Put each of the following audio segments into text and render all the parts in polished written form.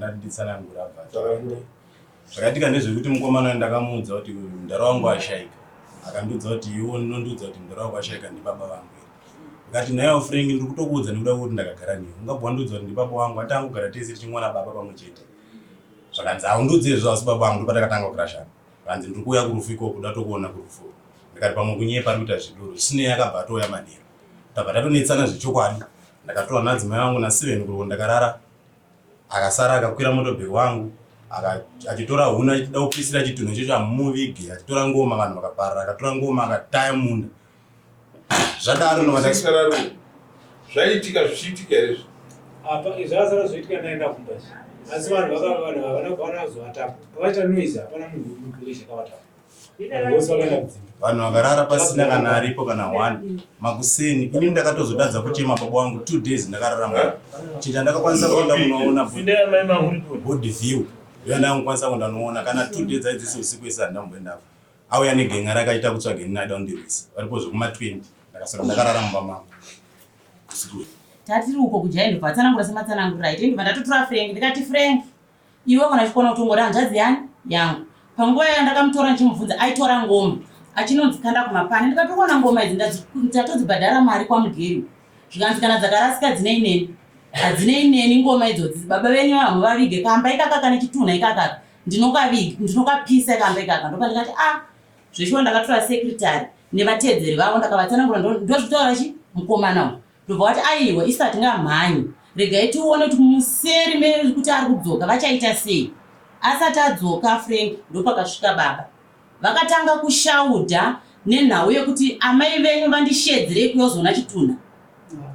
Kana nditsanangura abva. Zvakaitika ndezvekuti mukomana ndakamuudza kuti mudhara wangu ashaika. Akandiudza kuti iwe unondiudza kuti mudhara wako ashaika ndibaba vangu here. Ndikati naiwo Frank ndiri kutokuudza nekuda kwekuti ndakagara newe. Ungabva wandiudza kuti ndibaba wangu atanga kugara tese tichimwana baba pamwe chete. Zvakanzi haundiudze izvo asi baba vangu ndopatakatanga kurashana. Zvakanzi ndiri kuuya kurufu ikoko kuda tokuona kurufu. Ndikati pamwe kunyepa ari kuita zvidoro. Zvisinei akabva atouya manheru. Tabva tatonetsana zvechokwadi. Ndakatora nadzimai vangu naSeven kuroko ndakarara. Akasara akakwira motobheki wangu achitora huni achida kupisira chitunha ichocho amuvige achitora ngoma vanhu vakaparara akatora ngoma akataya munda zvadaro ndovataisararo zvaiitika zvichiitika here izvi apa zvakasara zvoitika ndaenda kumba asi vanhu vakavanhu havana kukwana kuzovatapo pavaita noise hapana munhu wemupolisi akavatapo Vanhu vakarara pasina kana aripo kana one. Makuseni ini ndakatozotadza kuchema baba wangu 2 days ndakarara mwana. Chinhu chandakakwanisa kuenda kunoona body view. Ndiyo ndakakwanisa kuenda kunoona kana 2 days aidzisi usiku wese handamboendako. Auya negenga rake achiita kutsvaga ini aida kundirwisa. Varipo zvekuma 20 ndakaswera ndakarara mumba mangu. Usiku. Tatiri uko kujai ndobva atsanangura sematsananguriro aita ndobva ndatotora Frank ndikati Frank Iwe kana uchikona kutongori hanzvadzi yani yangu. Panguva iyoyo ndakamutora ndichimubvunza aitora ngoma achinonzikanda kumapani ndikatoona ngoma idzi ndatodzibhadhara mari kwamugeri zvikanzi kana dzakarasika dzinei neni hadzinei neni ngoma idzodzi baba venyu hamuvavige kamba ikaka kane chitunha ikakaka ndinokaviga ndinokapisa kamba ikaka ndopandikati a ah, zveshuwa ndakatora secretary nevateedzeri vavo ndakavatsanangura ndozvitaura chi mukomana uyu Ndobva wati aiwa isu hatingamhanyi regai tione kuti museri mekuti ari kudzoka vachaita sei. Asati adzoka Frank ndopakasvika baba. Vakatanga kushaudha nenhau yekuti amai venyu vandisheedzerei kuuya kuzoona chitunha.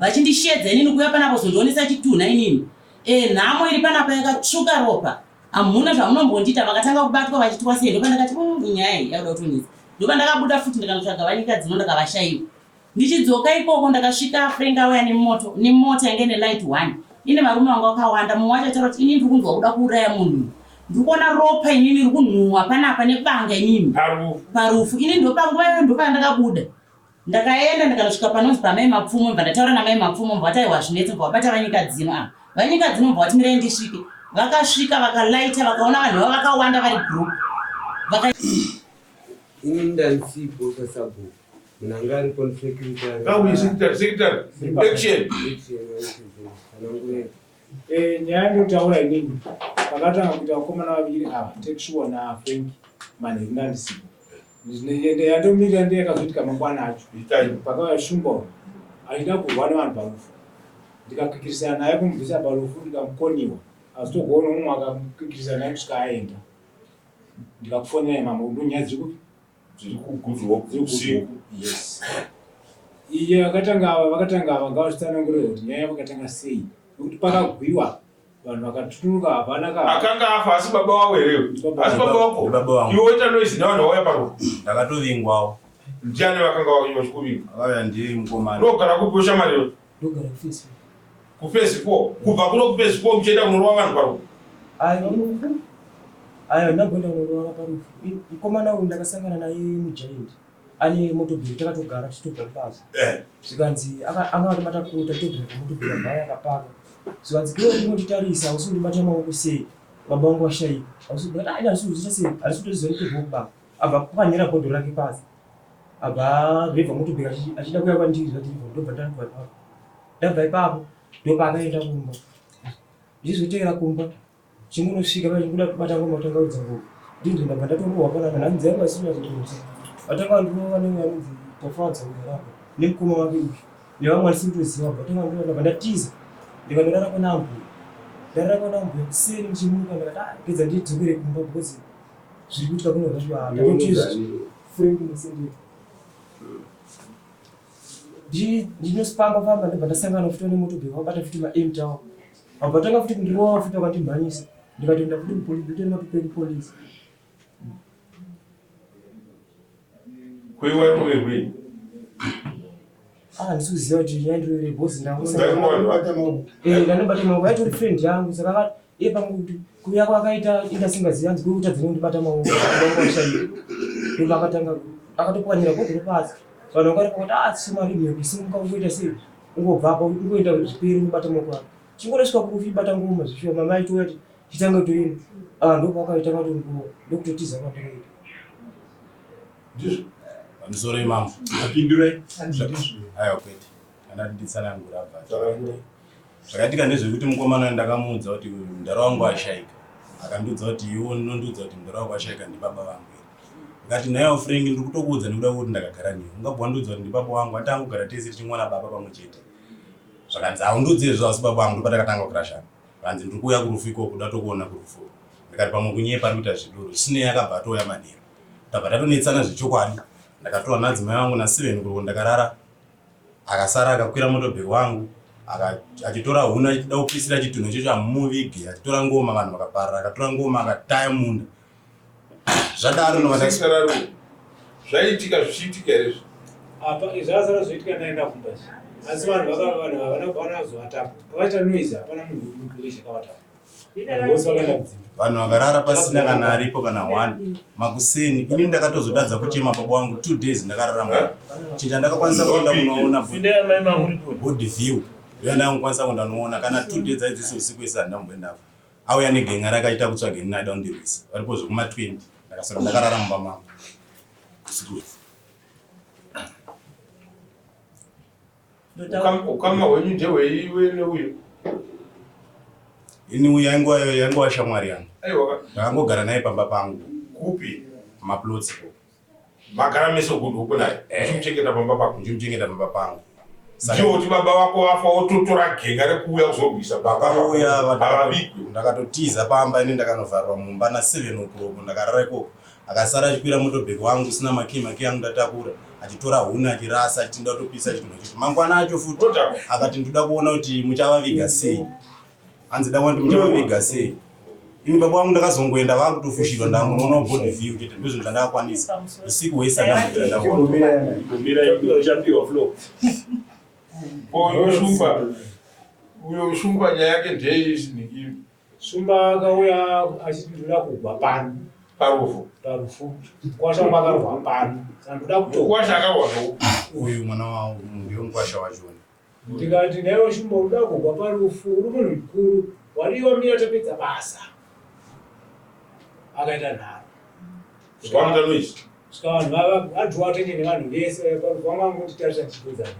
Vachindisheedza inini kuuya panapa kuzondionesa chitunha inini. E nhamo iri panapa yakatsvuka ropa. Hamuna zvamunombondiita vakatanga kubatwa vachitwa sei ndopandakati umm inyaya iyi yakuda kutonetsa. Ndopandakabuda futi ndikanotsvaga vanyika dzino ndakavashaiwa. Ndichidzoka ikoko ndakasvika Frank auya nemoto nemota yanga ine light one ine varume vanga vakawanda mumwe wacho achitaura kuti inini ndiri kunzwa kuda kuuraya munhu ndiri kuona ropa inini riri kunhuhwa panapa nebanga inini parufu ini ndopanguva iyoyo ndopandakabuda ndakaenda ndikanosvika panonzi pamai mapfumo bva ndataura namai mapfumo bva vati aiwa zvinetse bva vabata vanyika dzino ava vanyika dzino bva vati mirai ndisvike vakasvika vakalaita vakaona vanhu vava vakawanda vari group vaka ini ndansipo sasabhuku Munhu anga ari on secretary. Kauye secretary, secretary. Action. Eh, nyaya ndotaura inini pakatanga kuita vakomana vaviri ava Takesure naFrank manheru ndandisipo yandomirira ndiye yakazoitika mangwana acho pakauya Shumba uyu achida kurwa nevanhu parufu ndikakikirisana naye kumubvisa parufu ndikamukoniwa asi togoona umwe akakikirisana naye kusvika aenda ndikakufonera mambo ndonyaya dziri kupi dziri kugudzwa usiku. Yes. Iye vakatanga ava vakatanga ava ngavazvitsanangure kuti nyaya yavo yakatanga sei nekuti pakagwiwa vanhu vakatunuka hapana ka Akanga afa asi baba wavo here? Asi baba wako? Baba wangu. Iwe woita noise nevanhu vauya paro. Ndakatovingwawo. Ndiani vakanga vachikuvinga? Akauya ndiye mukomana. Unogara kupi ushamwari iwe? Ndogara kuphase. Kuphase 4. Kubva kuno kuphase 4 muchienda kunorova vanhu parufu. Aiwa aiwa ndamboenda kunorova parufu. Mukomana uyu ndakasangana naye mugiant ane motobhiri takatogara tichitobva kubasa. Eh. Zvikanzi anga akabata kota tobhira pamotobhiri bhaya akapaka. Zvikanzi kiwe ndinonditarisa hausi kundibata maoko sei? Baba vangu vashaika. Hausi ndikati ah ini handisi kuzviita sei? Handisi kutoziva nditobva kubasa. Abva apwanyira bhodhoro rake pasi. Abva arevha motobhiri achida kuuya kwandiri zvadhirivha ndobva ndabva ipapo. Ndabva ipapo ndopaakaenda kumba. Ndichizotevera kumba chingunosvika pacho kuda kubata ngoma kutanga kuridza ngoma. Ndinzwe ndabva ndatorohwa panapa nhasi dzangu asi kunyatsokuti. Vatanga vandirova neumwe anonzi Tafadza uyu arapa nemukoma wake uyu nevamwe vandisiri kutoziva vabva vatanga vandirova ndabva ndatiza ndikanorara kwana ambuya. Ndarara kwana ambuya kuseni ndichimuka ndakati ah regedza ndidzokere kumba because zviri kuitika kuno zvacho ah ndatotiza. Frank Musendera. Ndinosifamba famba ndobva ndasangana futi nemotobheki vabata futi maempty awo. Vabva vatanga futi kundirova futi vakandimhanyisa. Ndikatoenda futi kupolice ndotoenda mapepa ekupolice. Ko iwe wairoverwei? Ah, handisi kuziva kuti yaindiroverei because ndanobata maoko yaitori friend yangu saka iye pamwe kuti kuuya kwakaita indasingazivi hanzi kuri kutadza nekundibata maoko vangu vashaika ndobva akatanga akatopwanyira bhodhoro pasi vanhu vanga varipo kuti ah sumari mhepo simuka ungoita sei ungobva apa ungoenda zviperi unobata maoko ako chingorosvika kurufu ibata ngoma zvishuwa mama aitouya kuti Chitanga kutoimba. Ah, ndopakaitanga kutondirowa. Ndokutotiza kwandakaita. Ndizvo. Pamusoro imambo. Apindurai. Aiwa kwete. Kana nditsanangura abva. Zvakaitika ndezvekuti mukomana ndakamuudza kuti mudhara wangu ashaika. Akandiudza kuti iwe unondiudza kuti mudhara wako ashaika ndibaba vangu here. Ndikati naiwo Frank ndiri kutokuudza nekuda kwekuti ndakagara newe. Ungabva wandiudza kuti ndibaba wangu atanga kugara tese tichimwana baba pamwe chete. Zvakanzi haundiudzi izvo asi baba vangu ndopatakatanga kurashana. Zvanzi ndiri kuuya kurufu ikoko kuda tokuona kurufu. Ndikati pamwe kunyepa ari kuita zvedoro. Zvisinei akabva atouya manheru. Tabva tatonetsana zvechokwadi. Ndakatora nadzimai vangu naSeven kuroko ndakarara. Akasara akakwira motobheki wangu achitora huni achida kupisira chitunhu ichocho amuvige achitora ngoma vanhu vakaparara akatora ngoma akataya munda. Zvadaro ndovata zvaiitika zvichiitika here izvi? Apa zvasara zvoitika ndaenda kumba asi vanhu vaka vanhu havana kubva vazovatapo pavaita noise hapana munhu wemupolice akavatapo vanhu vakarara pasina kana aripo kana one makuseni ini ndakatozotadza kuchema baba wangu two days ndakarara mwana chinja ndakakwanisa kuenda kunoona body view ndoyandakakwanisa kuenda kunoona kana two days aidzisi usiku ese handamboendako auya negenga rakaita kutsvaga ini aida kundirwisa varipo zvekuma 20 ndakasara ndakarara mumba mangu usiku wese Ukama hwenyu ndehweiwe neuyo? Ini uyu ainguva yaingova shamwari yangu. Aiwa. Ndakangogara naye pamba pangu. Kupi? Maplots. Magara mese uko uko naye. Eh. Uchimuchengeta pamba pako. Ndichimuchengeta pamba pangu. Ndiwo kuti baba vako vafa wototora genga rekuuya kuzorwisa baba vauya havavigwe. Ndakatotiza pamba ini ndakanovharirwa mumba na 7 o'clock ndakarara ikoko. Akasara achikwira motobheki wangu usina makey makey angu ndatakura achitora huni achirasa achiti ndoda kutopisa chitunhu ichocho. Mangwana acho futi akati ndoda kuona kuti muchavaviga sei. Hanzi da kuona kuti muchavaviga sei. Ini baba vangu ndakazongoenda vakutofushirwa ndamunoona body view chete ndozvinhu zvandakakwanisa. Usiku hwese andambobvira ndaona. Uchapiwa flow. Uyo Shumba. Uyo Shumba nyaya yake ndeyei Shumba akauya achiti ndoda kugwa pano. Parufu. Parufu. Mukwasha wangu akarwa pano. Saka ndoda kuto. Mukwasha akarwa no. Uyu mwana wangu ndiye mukwasha wachona. Ndikati naiwe Shumba unoda kugwa parufu uri munhu mukuru. Wadii wamira tapedza basa. Akaita nharo. Zvakaita noise. Svika vanhu vava vadhuwa tenge nevanhu vese parufu vanga vangotitarisa tichipedza nyaya.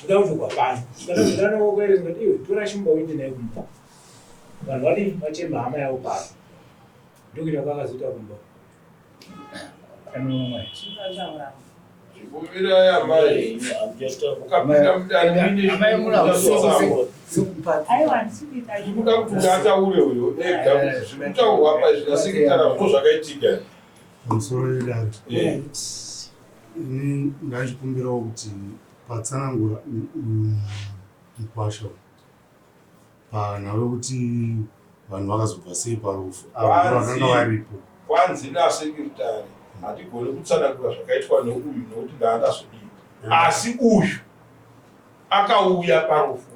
Ndoda kutogwa pano. Ndikati ndanokokereza ndikati iwe tora Shumba uende naye kumba. Vanhu vadii vachema hama yavo pano. Ndokuita kwakazoita kumba. Chikumirai amai. Ukapinda mudare muine Ndikuda kuti uyo ataure uyo ega kuti zviri kutaurwa apa izvi nasekretary ndo zvakaitika. Pamusoro yedare. Ini ndachikumbirawo kuti patsanangura mukwasha panhau yekuti vanhu vakazobva sei parufu avo vakanga varipo. Kwanzi nasekretary hatigone kutsanangura zvakaitwa neuyu nekuti ndaandazodii asi uyu akauya parufu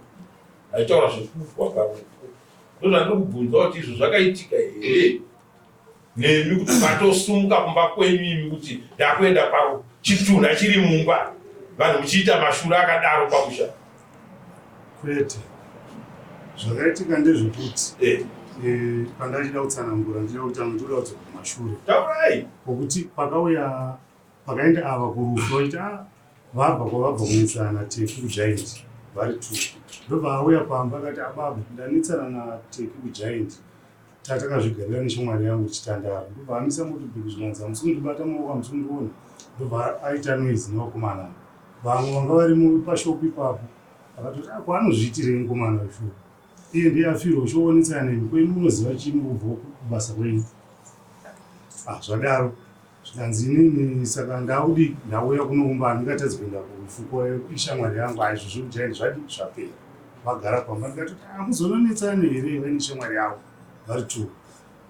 aitaura zvekufa parufu ndozvandiri kubvunza kuti izvo zvakaitika here nemi kuti matosumuka kumba kwenyu imi kuti ndakuenda paro chitunha chiri mumba vanhu muchiita mashura akadaro pamusha kwete zvakaitika ndezvekuti eh. Eh, pandachida kutsanangura ndida kuti andoda kudzoka kumashure taurai pokuti pakauya pakaenda ava kurufu vachiti ah, vabva kwavabva kunetsana nateki kugiant vari two ndobva auya pamba akati ababa ndanetsana nateki kugiant Tatakazvigarira neshamwari yangu tichitandara ndobva amisa motobheki zvikanzi hamusi kundibata maoko hamusi kundiona ndobva aita noise nevakomana vamwe vanga vari pashopu ipapo akatoti ah, kwaanozviitirei mukomana uyu shuwa iye ndiye afirwa uchiwonetsana nemi kwenyu munoziva chii muri kubva kubasa kwenyu ah zvadaro zvikanzi inini saka ndakudi ndauya kunoumba handingatadzi kuenda kurufu ishamwari yangu aizvo zvekujaini zvadi zvapera vagara pamba ndikatoti ah, muzononetsane here iwe neshamwari yavo vari two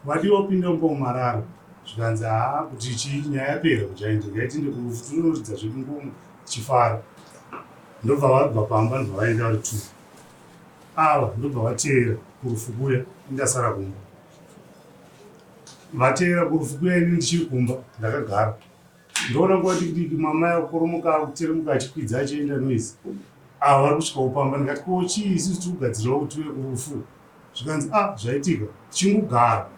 vadiwa kupinda mumba mumararo zvikanzi haa kuti chii nyaya yapera kujaini ngaitinde kurufu tinonoridza zvedu ngoma tichifara ndobva vabva pamba ndobva vaenda vari two ava ndobva vateera kurufu kuya indasara kumba Vateera kurufu kuya ini ndichiri kumba ndakagara ndoona nguva diki diki mama yakukoromoka akuteremuka achikwidza achienda noise ava vari kusvikawo pamba ndikati ko chii isusu tiri kugadzirirawo kuti tiuye kurufu Zvikanzi a ah, zvaitika tichingogara.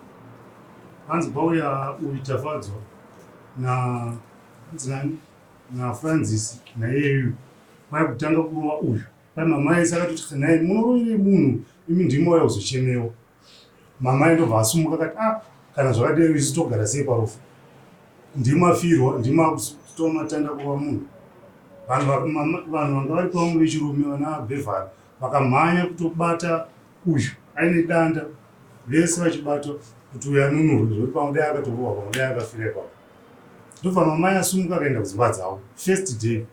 Hanzi pauya uyu Tafadzwa na hanzi nani naFrancis naiyeyu kwai kutanga kurova uyu. Kwai mama ese akatoti nhai munoroverei munhu imi ndimi wauya kuzochemewa. Mama ndobva asumuka akati ah kana zvakadero isu togara sei parufu. Ndimi afirwa ndimi akutora matanda kurova munhu. Vanhu vanhu vanga vari pamwe vechirume vana Beverly vakamhanya kutobata uyu aine danda vese vachibatwa kuti uyu anunurwe zvekuti pamwe dai akatorohwa pamwe dai akafira ipapo. Ndobva mamai asumuka akaenda kudzimba dzavo first day.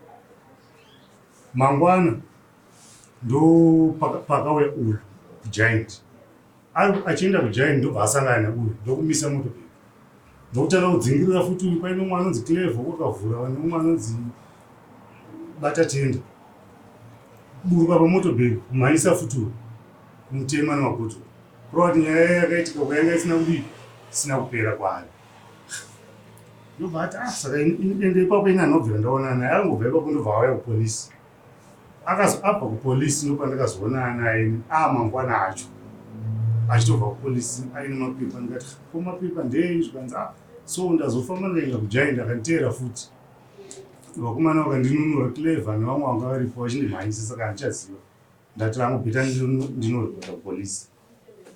Mangwana ndopakauya uyu kugiant achienda kugiant ndobva asangana neuyu ndokumisa motobheki ndokutanga kudzingirira futi uyu paine umwe anonzi clever kwakavhura vane umwe anonzi batatenda buruka pamotobheki kumhanyisa futi uyu kumutema nemagoto kureva kuti nyaya yakaitika kwayanga isina kudii isina kupera kwaari ndobva ati ah saka ende ipapo ini anobvira ndaonana naye akangobva ipapo ndobva auya kupolisi akazo abva kupolisi ndopandakazoonana naye a mangwana acho achitobva kupolisi aine mapepa ndikati ko mapepa ndei zvikanzi ah so ndazofamba ndikaenda kujaindi akanditeera futi vakomana vakandinunura clever nevamwe vanga varipo vachindimhanyisa saka handichaziva ndati rangu bheta ndinoripota kupolisi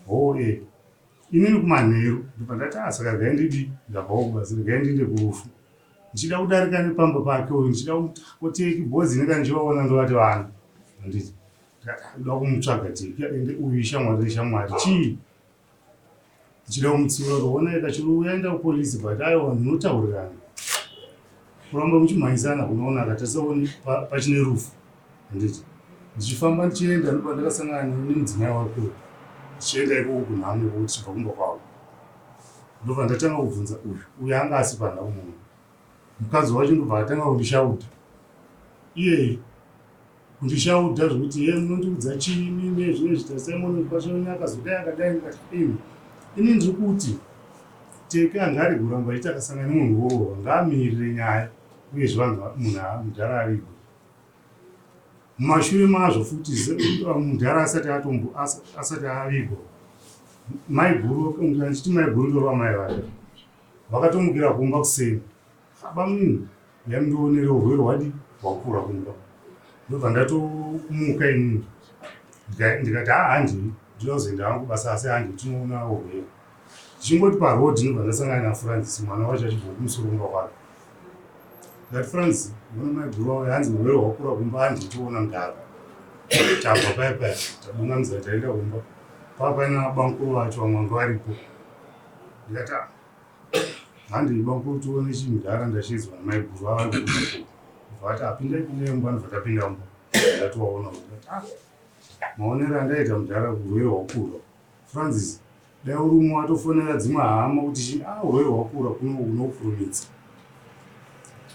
hoo e Inini kumanheru ndobva ndati ah saka regai ndidi ndabvawo kubasa regai ndiende kurufu ndichida kudarika nepamba pake uyu ndichida kumuti ah, ko teki bhozi inenge ndichivaona ndovati vana handiti ndikati ah, ndoda kumutsvaga teki ende uyu ishamwari reshamwari chii ndichida kumutsiura kuti honai kachirungu yaenda kupolisi but aiwa munotaurirana kuramba muchimhanyisana kunoona akatasaoni pachine rufu Handiti ndichifamba ndichienda ndipo ndakasangana nemudzimai wake uyu ndichienda ikoko kunhamo ikoko tichibva kumba kwavo ndobva ndatanga kubvunza uyu uyu anga asi panhamo muno mukadzi wacho ndobva atanga kundishaudha iyeyi kundishaudha zvekuti ye munondiudza chii mine zvinezvi tasimon kwachoni akazodai akadai ndikati imi ini ndiri kuti teke angari kuramba achiita akasangana nemunhu worova ngaamirire nyaya uyezve vanhu munhu mudhara arigwe Mumashure mazvo futi mudhara asati atombo asati avigwa maiguru ndichiti maiguru ndorova mai vake vakatomukira kumba kuseni bamunini yamndionere urwere hwadi hwakura kumba ndobva ndatomuka inini ndikati haa handii ndinoda kuzoenda hangu kubasa asi handii tinoona urwere ndichingoti paroad ndobva ndasangana nafrancis mwana wacho achibva kumusoro kumba kwake Ndikati Francis, mbona mai guru vauya hanzi urwere hwakura kumba hanzi toona mudhara. Tabva paya paya tabungamidza taenda kumba. Pava paina bamukuru vacho vamwe vanga varipo. Ndikati ah, handi bamukuru tione chii mudhara ndashedzwa namai guru vava vari kubuda ikoko. Vati apindai pindai mumba ndobva tapinda mumba. Ndatovaona ndikati ah, maonero andaita mudhara urwere hwakura. Francis, dai uri umwe watofonera dzimwe hama kuti chi ah urwere hwakura kuno unokurumidza.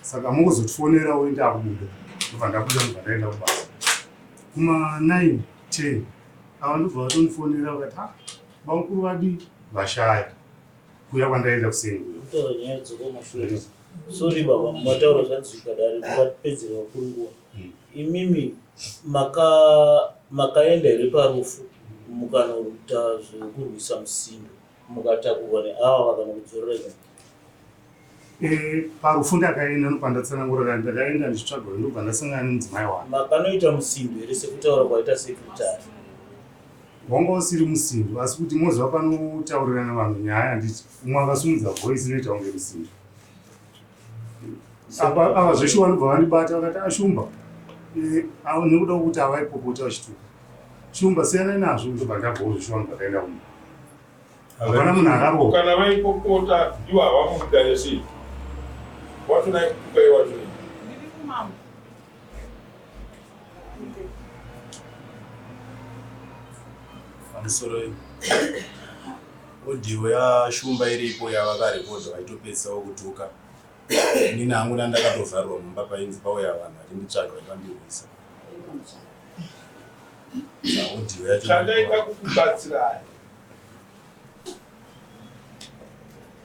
Saka mokuzotifonera woenda akubuda. Ndobva ndabuda ndobva ndaenda kubasa. Kuma 9 10 ava ndobva vatondifonera vakati ah bamukuru vadii vashaya. Kuya kwandaenda kuseni kuya. Kutaura nyaya dzokumashure. Sorry baba, mataura zvanzwika dare mukapedzera vakuru nguva. Imimi maka makaenda here parufu mukanoita zvekurwisa musindo mukatakurwa neava vakanokudzorera nyaya? Eh, parufu ndakaenda ndopandatsanangurira ndakaenda ndichitsvaga uyu ndobva ndasangana nemudzimai wake. Makanoita musindo here sekutaura kwaita secretary? Wanga usiri musindo asi kuti moziva panotaurirana vanhu nyaya handiti umwe akasumudza voice inoita kunge musindo. Apa ava zveshuwa vanobva vandibata vakati ashumba eh, avo nekuda kwekuti havaipopota vachituka shumba siyanai nazvo ndobva ndabvawo zveshuwa ndobva ndaenda kumba hapana munhu akarohwa kana vaipopota ivo havamudare sei wacho naikutuka iye wacho nei Ndiri kumambo. Pamusoro audio yashumba iripo yavakarekodha vaitopedzisawo kutuka inini hangu ndandakatovharirwa mumba painzi pauya vanhu vachinditsvaga vachivandirwisa audio yacho chandaida kukubatsirai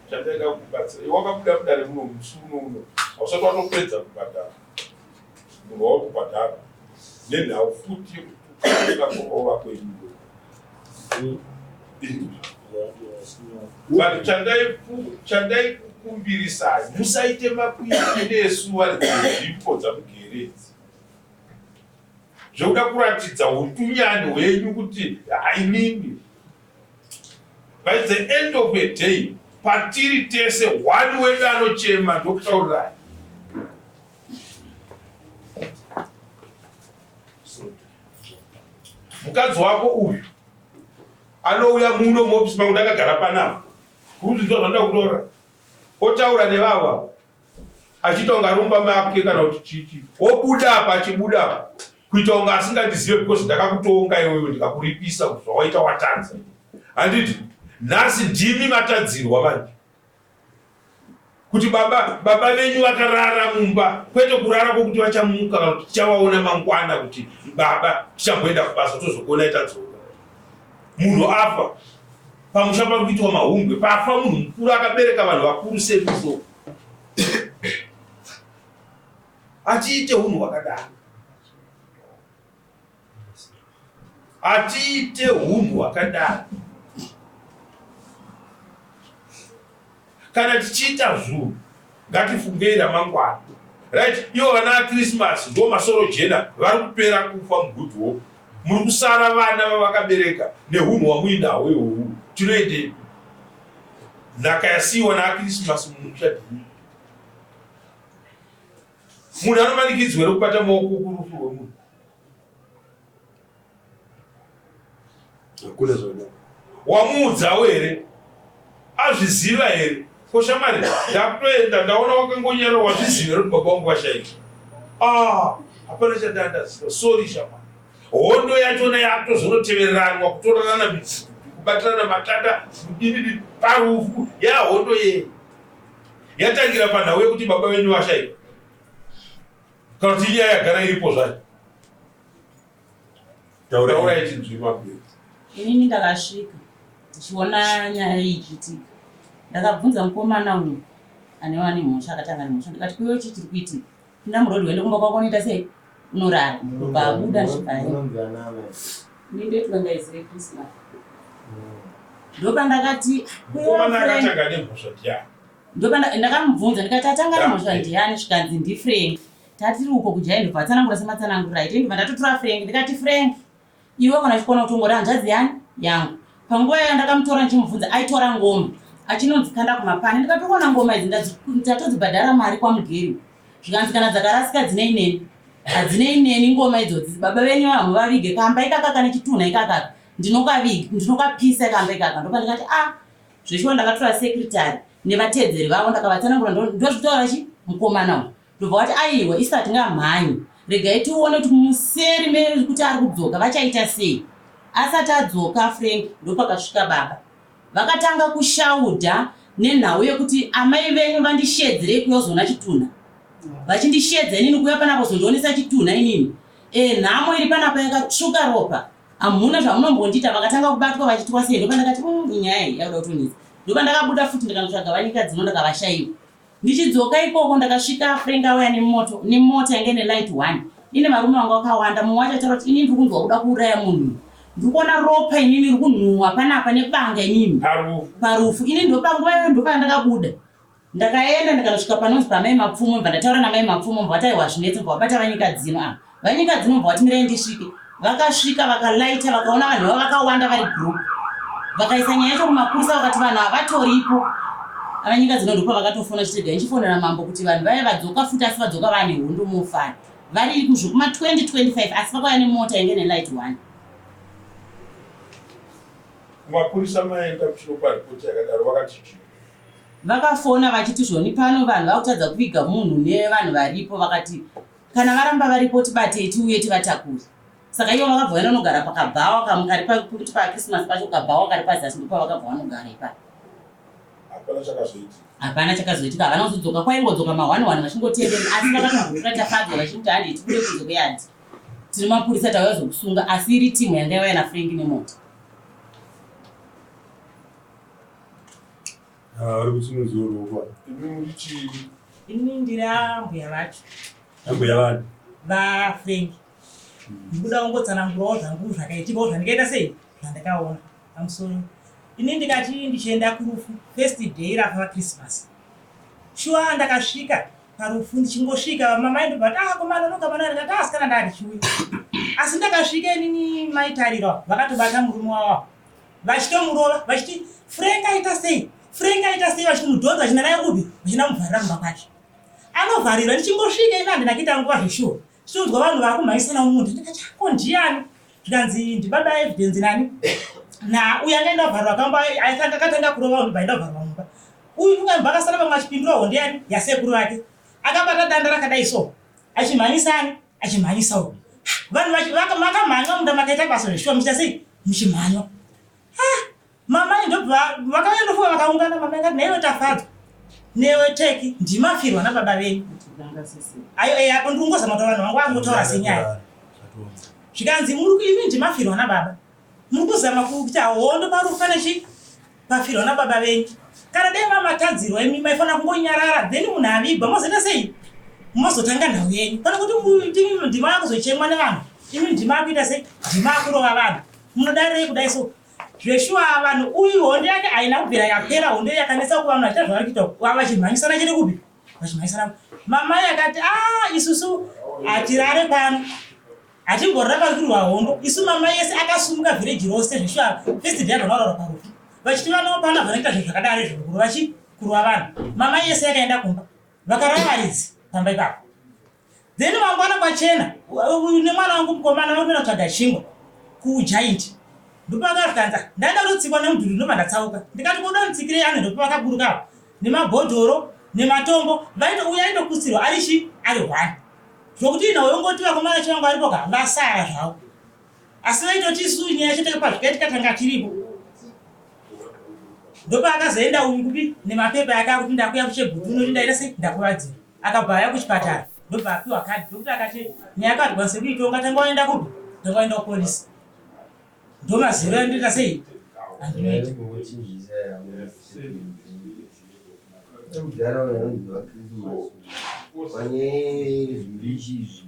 chandaida kukubatsira iwe wakabuda mudare muno musi uno uno hausati watopedza kubhadhara munhu wawakubhadhara nenhau futi yekutuka kurova kwenyu. But chandaikukumbirisai musaite makwikwi nesu vari dzenzvimbo dzamugere idzi zvekuda kuratidza utunyani hwenyu kuti hainini by the end of a day patiri tese one wedu anochema ndokutaurirai mukadzi wako uyu anouya muno muofisi mangu ndakagara panapa kuzvinzwa zvanoda kutora otaura nevava achiita kunge ari mumba make kana kuti chichi obuda apa achibuda apa kuita kunge asingandizive because ndakakutonga iwewe ndikakuripisa kuti zvawaita watadza handiti nhasi ndimi matadzirwa manje kuti baba baba venyu vakarara mumba kwete kurara kwokuti vachamuka kana kuti tichavaona mangwana kuti baba tichamboenda kubasa tozokuona tadzoka munhu afa pamusha pari kuitwa mahumbwe pafa munhu mukuru akabereka vanhu vakuru seduso atiite unhu hwakadaro Hatiite hunhu hwakadaro. Kana tichiita zvinhu ngatifungei ramangwana. Right, ivo vana Christmas ndo masoro jena vari kupera kufa muGood Hope. Muri kusara vana vavakabereka nehunhu hwamuinahwo ihwohwu. Tinoendepi? Nhaka yasiiwa naChristmas mumusha dhii. Munhu anomanikidzwa here kubata maoko kurufu rwemunhu? Hakuna zvakadaro. Wamuudzawo here? Azviziva here? Ko shamwari, ndakutoenda ndaona wakangonyarara wazviziva here kuti baba vangu vashaika? Ah, hapana chandandaziva. Sorry shamwari. Hondo yachona yakutozonotevereranwa kutorerana midzi, kubatirana matanda, kudini parufu yahondo yei? Yatangira panhau yekuti baba venyu vashaika. Kana kuti inyaya yagara iripo zvayo. Taurai chinzwi mabhuyo. Inini ndakasvika ndichiona nyaya iyi ichiitika. Ndakabvunza mukomana uyu ane wane mhosva akatanga nemhosva ndikati kuiwe chii chiri kuitika? Pinda muroad uende kumba kwako unoita sei? Unorara. Ndobva abuda ndisvika Ini ndoitwa ngaizire Christmas. Ndopandakati mukomana akatanga nemhosva ndiani? Ndopanda ndakamubvunza ndikati atanga nemhosva ndiani zvikanzi ndiFrank. Tatiri uko kujaini ndobva atsanangura sematsananguriro aita ndobva ndatotora Frank ndikati Frank iwe kana uchikona kutongora hanzvadzi yani yangu. Panguva iyoyo ndakamutora ndichimubvunza aitora ngoma achinonzi kanda kumapani ndikati ukaona ngoma idzi ndatodzibhadhara mari kwamugeri zvikanzi kana dzakarasika dzinei neni hadzinei neni ngoma idzodzi baba venyu hamuvavige kamba ikaka kane chitunha ikakaka ndinokaviga ndinokapisa kamba ikaka ndopandikati ah Zveshuwa ndakatora secretary nevateedzeri vavo ndakavatsanangura ndozvitaura chi mukomana uyu ndobva wati aiwa isu hatingamhanyi regai tione kuti museri mekuti ari kudzoka vachaita sei asati adzoka Frank ndopakasvika baba vakatanga kushaudha nenhau yekuti amai venyu vandishedzerei kuyozoona chitunha vachindishedza inini kuuya panapa kuzondionesa chitunha inini e nhamo iri panapa yakatsvuka ropa Hamuna zvamunombondiita vakatanga kubatwa vachitwa sei ndopandakati umm inyaya iyi yakuda kutonetsa ndopandakabuda futi ndikanotsvaga vanyika dzino ndakavashaiwa ndichidzoka ikoko ndakasvika Frank auya nemoto nemota yanga ine light one ine varume vanga vakawanda mumwe wacho ataura kuti inini ndiri kunzwa kuda kuuraya munhu ndiri kuona ropa inini riri kunhuhwa panapa nebanga inini parufu ini ndopanguva iyoyo ndopandakabuda Ndakaenda ndikanosvika panonzi pamai Mapfumo ndobva ndataura namai Mapfumo ndobva vati aiwa hazvinetsi ndobva vabata vanyika dzino ava. Vanyika dzino ndobva vati mirai ndisvike. Vakasvika vakalaita vakaona vanhu vava vakawanda vari group. Vakaisa nyaya yacho kumapurisa vakati vanhu ava vatoripo. Avanyika dzino ndopa vakatofona chiti regai ndichifonera mambo kuti vanhu vaya vadzoka futi asi vadzoka vane hondo mofana. Vari kuzvo kuma 2025 asi vakauya nemota yange nelight one. Kumapurisa maenda kuchinopa ripoti yakadaro vakati chii? Vakafona vachiti zvoni pano vanhu vakutadza kuviga munhu nevanhu varipo vakati kana varamba varipo tibatei tiuye tivatakure. Saka ivo vakabva vaenda kunogara pakabhawa kamwe kari pekuti paChristmas pacho kabhawa kari pazasi ndopavakabva vanogara ipapo. Hapana chakazoitika. Hapana chakazoitika havana kuzodzoka kwaingodzoka mahwani hwani vachingotenderera asi vakatombotora Tafadzwa vachiti handei tibude kunze kweyadhi tiri mapurisa tauya kuzokusunga asi iri timu yanga yauya naFrank nemota. Ah, vari kusimudziwa ruoko. Imi muri chii? Ini ndiri ambuya vacho. Ambuya vani? VaFrank. Ndikuda kungotsanangurawo zvangu zvakaitikawo zvandikaita sei zvandakaona. Pamusoro. Ini ndikati ndichienda kurufu first day rafa vaChristmas. Shuwa ndakasvika parufu ndichingosvika mamai ndobva vati ah komana unoka mana ndikati ah asikana ndaa ndichiuya. Asi ndakasvika inini mai Tariro vakatobata murume wavo vachitomurova vachiti Frank aita sei Frank aita sei vachitomudhonza vachienda naye kupi vachinamuvharira kumba kwake. Anovharirwa ndichingosvika ini handina kuita nguva zveshuwa Ndichitonzwa vanhu vakumhanyisana mumunda ndikati ko ndiyani zvikanzi ndibaba evidence nani na uyu anga enda vharwa kamba aitanga akatanga kurova vanhu baenda vharwa mumba uyu unga akasara vamwe achipindura honde yani yasekuru vake akabata danda rakadai so achimhanyisani achimhanyisa uyu vanhu vakamhanywa munda makaita basa zveshuwa muchiita sei muchimhanywa Mamai ndobva vakauya ndofunga vakaungana mamai akati naiwe Tafadzwa newe Teki ndimafirwa nababa venyu. Ayo eh apo ndiri kungozama kutaura vanhu vangu vangotaura senyaya. Zvikanzi muri imi ndimafirwa nababa. Muri kuzama kuita hondo parufu pane chi pafirwa nababa venyu. Kana dai mamatadzirwa imi maifanira kungonyarara then munhu avigwa mozoita sei? Mozotanga nhau yenyu. Pane kuti imi ndima kuzochemwa nevanhu. Imi ndima kuita sei? Ndima kurova vanhu. Munodarirei kudai so? Zveshuwa vanhu uyu hondo yake haina kubvira yapera hondo yakanetsa kuvanhu vachiita zvavari kuita vachimhanyisana chete kupi vachimhanyisana mamai akati a ah, isusu hatirare pano hatimborara pari kurwa hondo isu mamai ese akasumuka vhireji rose zveshuwa first day vanorara parufu vachiti vanawo pano vanoita zvinhu zvakadaro izvo kurova chi kurova vanhu mamai ese yakaenda kumba vakarara varidzi pamba ipapo Then mangwana kwachena nemwana wangu mukomana vari kuenda kutsvaga chingwa kugiant ndopakakanza ndaenda kutotsikwa nemudhuri ndobva ndatsauka ndikati koda nditsikirei ane ndopavakaburuka apo nemabhodhoro nematombo vaito uya aitokutsirwa ari chi ari one zvokuti ina yongoti vakomana chivangu varipo ka vasara zvavo asi vaitoti isu nyaya chete pazvikaitika tanga tiripo ndopaakazoenda uyu kupi nemapepa ake akuti ndakuya kuchegutu unoti ndaita sei ndakuvadzira Akabva aya kuchipatara ndobva apiwa kadhi ndokuti akati nyaya yakadwa sekuitonga tanga waenda kupi tanga waenda kupolisi ndomazero yandoita sei andinoita Mudhara uyu anonzi vaChristmas vane zvimbichi izvi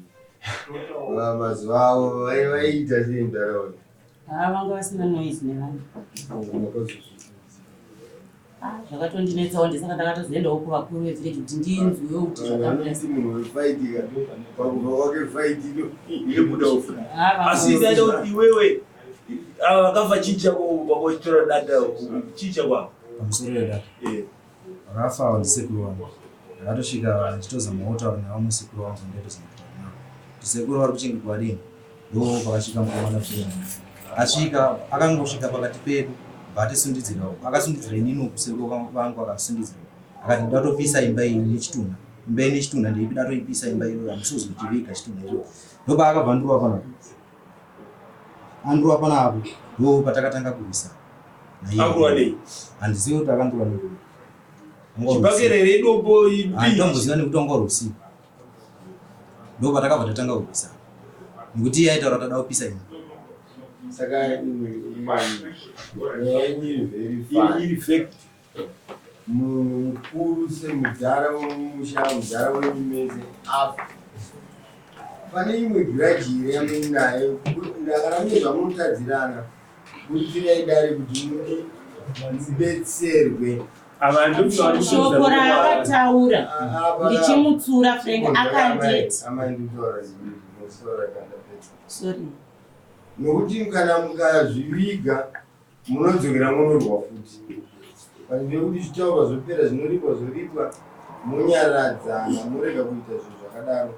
mazuva avo vaiita sei mudhara uyu? Haa vanga vasina noise nevanhu. Ah, zvakatondinetsawo ndisaka ndakatozoendawo kuvakuru vevillage kuti ndinzwewo kuti zvakamira sei. Munhu wefight ka pakubva kwake fight inobuda ufu. Ah, Asi ndaida kuti iwewe ava vakafa chii chako pakuchitora danda chii chako apa? Pamusoro yedata. Eh. Vakafa ava ndisekuru vangu. Ndakatosvika ndichitozama kutaura navo sekuru vangu ndaitozama kutaura navo. Kuti sekuru vari kuchengetwa rini? Ndo pakasvika mukomana Freeman. Asvika akangosvika pakati pedu bva atisundidzira akasundidzira inini uku sekuru vangu akasundidzira akati ndatopisa imba iyi nechitunha imba iyi nechitunha ndeipi ndatoipisa imba iyoyo hamusi kuzochiviga chitunha ichocho ndopaakabva andurwa panapa andurwa panapo ndo patakatanga kurwisana Akurwa nei? Handizivi kuti akandurwa nei. Chibhakera here idombo ipi? Handitomboziva nekuti wanga uri usiku. Ndo patakabva tatanga kurwisana. Nekuti iye aitaura tada kupisa imba. Saka imwe nyaya yenyu iri very fine. Iri fact. Munhu mukuru semudhara wemumusha, mudhara wenyu mese afa. Pane imwe grudge here yamuinayo? Kana mune zvamunotadzirana, buditsirai dare kuti mubetserwe. Shoko raakataura ndichimutsura Frank akanditi Amai ndikutaura zvinhu kandapedza. Sorry. Nokuti kana mukazviviga munodzokera munorwa futi. Panzvimbo yekuti zvitaurwa zvopera zvinoripwa zvoripwa monyaradzana morega kuita zvinhu zvakadaro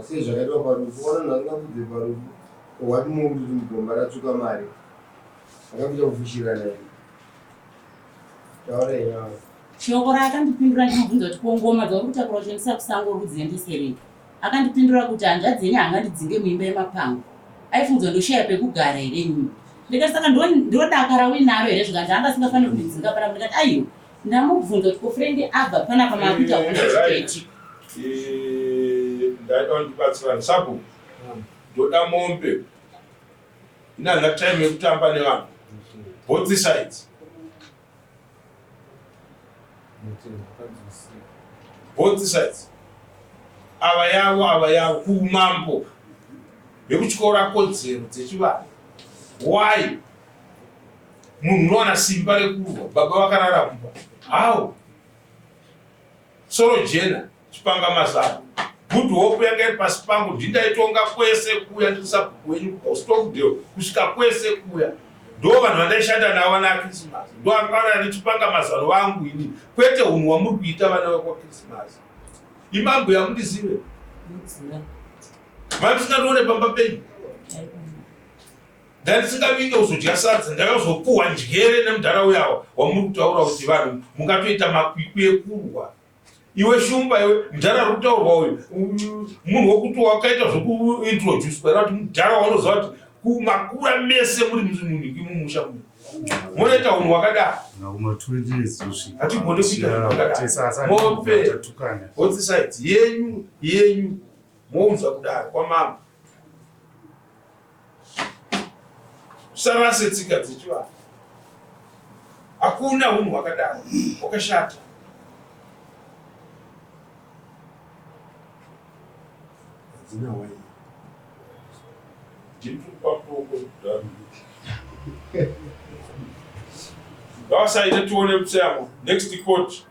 sei zvakaitwa parufu ona munhu asingabudze parufu wati mukuti mugomba ratsvuka mari akakuita kufushirana iri taura inyaya Shoko raakandipindura ndichimubvunza kuti ko ngoma dzauri kutakura uchiendesa kusango uri kudziendeserei akandipindura kuti hanzvadzi yenyu haangandidzinge muimba yemapango aifungidzwa ndoshaya pekugara here inini ndikati saka ndodaka rauinaro here zvikanzi anga asingafaniri kundidzinga panapa ndikati aiwa ndamubvunza kuti ko Frank abva panapa maakuita hondo chikaitika Ndaida kundibatsirani sabhuku ndoda mombe ini handina time yekutamba nevanhu both sides both sides ava yavo ava yavo kumambo vekutyora kodzero dzechivanhu why Munhu unowana simba rekurwa baba vakarara kumba. How? Soro jena, chipanga mazano. Good hope yanga iri pasi pangu ndindaitonga kwese kuya ndiri sabhuku wenyu kubva kuStockdale kusvika kwese kuya. Ndo vanhu vandaishanda navo vana Christmas. Ndo akaona ndichipanga mazano vangu ini. Kwete hunhu hwamuri kuita vana vekwa Christmas. Imambo yamundizive. Mai musingandione pamba penyu. Ndandisingavinge kuzodya sadza ndakazopuhwa njere nemudhara uya wamuri kutaura kuti vanhu mungatoita makwikwi ekurwa. Iwe Shumba iwe mudhara ari kutaurwa uyu munhu wekuti wakaita zvekuintroducwa era kuti mudhara waunoziva kuti kumakura mese muri munhu mumusha muno munoita unhu hwakadaro hatigone kuita zvakadaro mope both sides yenyu yenyu mounza kudaro kwamambo Usarase tsika dzechivanhu. Hakuna hunhu hwakadaro hwakashata. Hadzina wai. Ngavasaite tione mutemo. Next court.